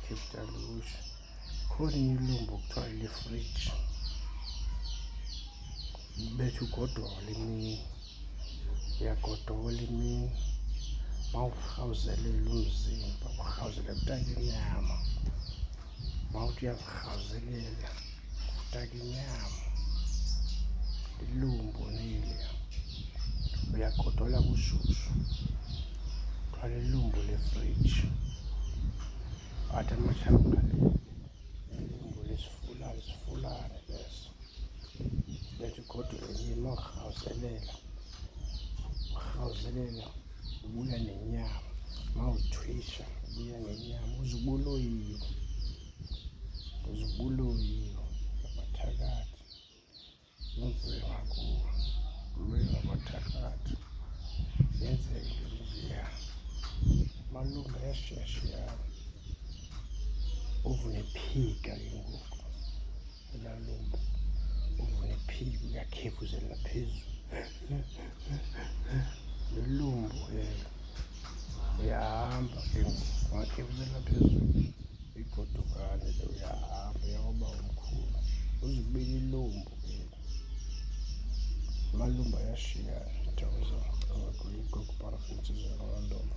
Capital Lusha. Khona enye ilumbo kuthiwa lelefriji, ubetha ugodola imini, uyagodola imini. Mawurhawuzelela umzimba, urhawuzela kutaka inyama. Mawuthi uyazirhawuzelela kutaka inyama, lilumbo neliya. Uyagodola kushushu, kuthiwa lilumbo lefriji. Athi amaTshangane lilumbo lesifulane, sifulane leso. Bethi ugodole imini, mawurhawuzelela, urhawuzelela ubuya nenyama. Mawuthwisha ubuya nenyama, uze ubuloyiwe, uze ubuloyiwe ngabathakathi. Kunzima kuwe, uloyiwe ngabathakathi. Ziyenzeka into ezinjeya. Amalungu ayashiyashiyana. Uvune phika ke ngoku elaa lumbu, uvune phika uyakhefuzela phezulu. Lilumbu elo, uyahamba ke ngoku ungakhefuzela phezulu igodukane le, uyahamba uya kobawomkhulu uze ube lilumbu ke. Amalumbu ayashiyana. Thokoza, Camagu, Gogo Parafin, Nsizwa yakwaNdoma.